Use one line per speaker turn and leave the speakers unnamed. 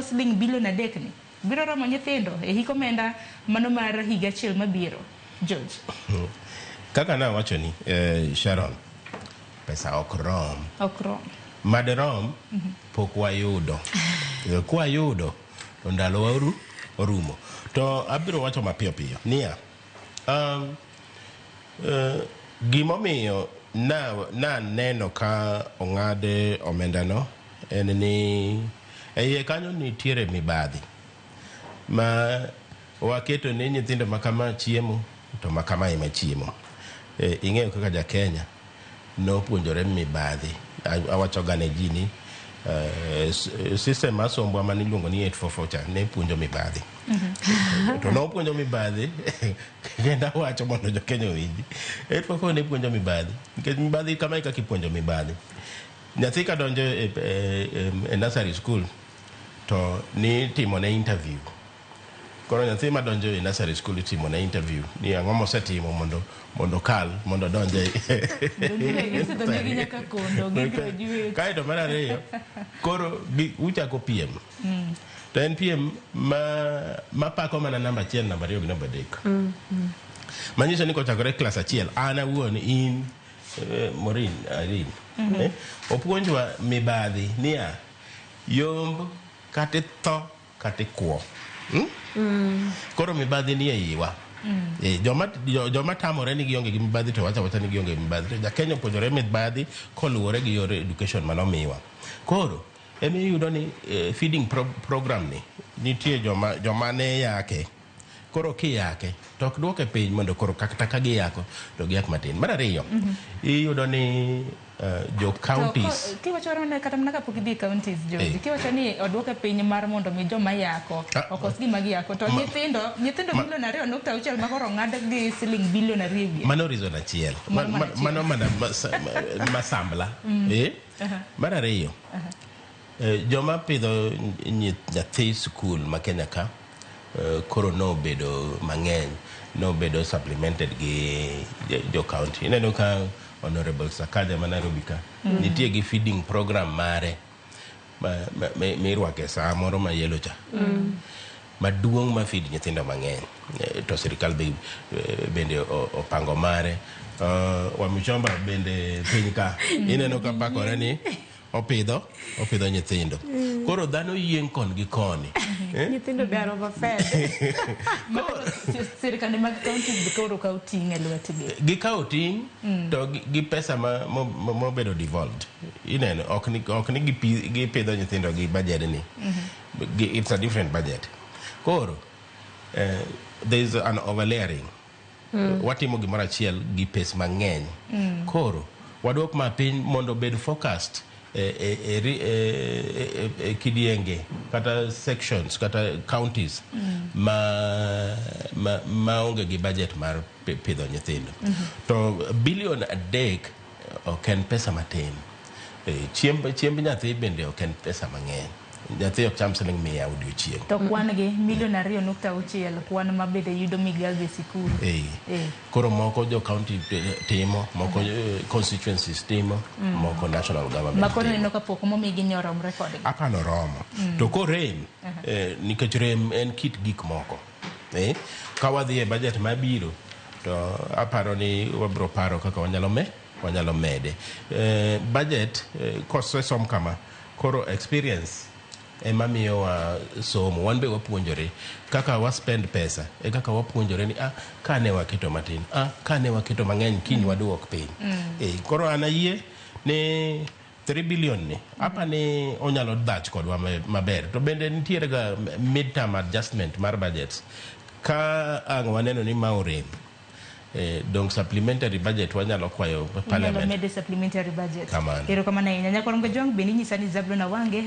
siling bilion 3 ni biro romo nyithindo e hik omenda mano mar higa achiel mabiro, George?
Kaka nawacho ni Sharon, pesa ok rom.
Ok rom.
Mad rom pok wayudo. Kwayudo to ndalo wa orumo. To abiro wacho mapiyo piyo niya, gimomiyo na neno ka ong'ad omendano en ni e iye kanyo nitiere mibadhi ma waketo ni nyithindo ma kama chiemo to ma kama ema chiemo. Ing'eyo kaka ja Kenya nopuonjore mibadhi. Awacho ga ne ji ni system mar sombwa maniluongo ni 844 cha ne puonjo mibadhi. To nopuonjo mibadhi kendo awacho mondo jo Kenya owinji. 844 ne puonjo mibadhi nikech mibadhi kama e kaka ipuonjo mibadhi. Nyathi ka donjo e nursery school to nitimo ne interview. Koro nyathi madonjo e nursery school itimo ne interview ni ang'o mosetimo mondo kal mondo odonj e
Gisedonjo nyaka kondo, gi graduate.
Kaeto mar ariyo, koro uchako piem. To en piem ma mapako mana namba 1, namba 2 gi namba 3. Manyiso ni kochakore klas 1, an awuon in Maureen, Irene, opuonjwa mibadhi niya, yomb kata itho kata ikwo. Koro mibadhi ni e iwa. Joma tamore ni gionge gi mibadhi to wacho awacha ni gionge gi mibadhi. To ja Kenya opuonjore mibadhi koluwore gi yor education manomiwa. Koro ema iyudo ni feeding program ni nitie joma ne yake. Koro kiyake to ok duoke piny mondo koro kata ka giyako to giyak matin. Mar ariyo, iyudo ni jo counties
Kiwacho mana kata mana kapok idhi e counties, George, kiwacho ni oduoke piny mar mondo mi joma yako okos gima giyako to nyithindo milion 2.6 ma koro ong'ad gi siling bilion 2 e wiye.
Mano reason achiel.
Mano mana achiel.
Mano mana masambla. Mar ariyo, joma pidho nyathi skul ma Kenya ka koro nobedo mang'eny, nobedo supplemented gi jo county. Ineno ka Honorable Sakaja ma Nairobi ka nitie gi feeding program mare mirwako e saa moro ma yellow cha maduong' ma feed nyithindo mang'eny. To sirikal bende opango mare. Wamuchomba bende piny ka ineno ka pakore ni opidho nyithindo. Koro dhano yieng' kon gi koni. Eh?
Nyithindo be are overfed.
Makoro sirikande mag counties be koro kawo ting' e lwetgi.
Gikawo ting' to gi pesa mobedo devolved. Ineno ok ni gipidho nyithindo gi budget ni. It's a different budget. Koro there is an overlayering. Watimo gimoro achiel gi pes mang'eny. Koro waduok ma piny mondo obed focused e kidienge kata sections kata counties ma onge gi budget mar pidho nyithindo. To bilion 3 ok en pesa matin. Chiemb nyathi bende ok en pesa mang'eny. Nyathi ok cham siling 100 odiochieng'.
To kwan gi milion 2.6 kwan ma bende yudo migago e sikul.
Koro moko jo county timo, moko constituencies timo, moko national government
Ma koro
timo.
Ineno ka pok momigi ni oromre kodgi.
Apano romo. To korem, nikech rem en kit gik moko. Ka wadhi e budget mabiro, to aparo ni wabiro paro kaka wanyalo mede. Budget kosesom kama, koro experience ema miyowa somo. Wan be wapuonjore kaka wa spend pesa e kaka wapuonjore ni kane waketo matin, kane waketo mang'eny, kiny waduok piny. Koro an ayie ni 3 billion ni apa ni onyalo dhach kodwa maber. To bende nitiere ga mid-term adjustment mar budgets ka ang' waneno ni ma orem, dong supplementary budget wanyalo kwayo
Inyalo
parliament.
Mede supplementary budget.
Kamano.
Erokamano ahinya. Nyakorongo Jwang' bende inyisa ni Zablon Awange.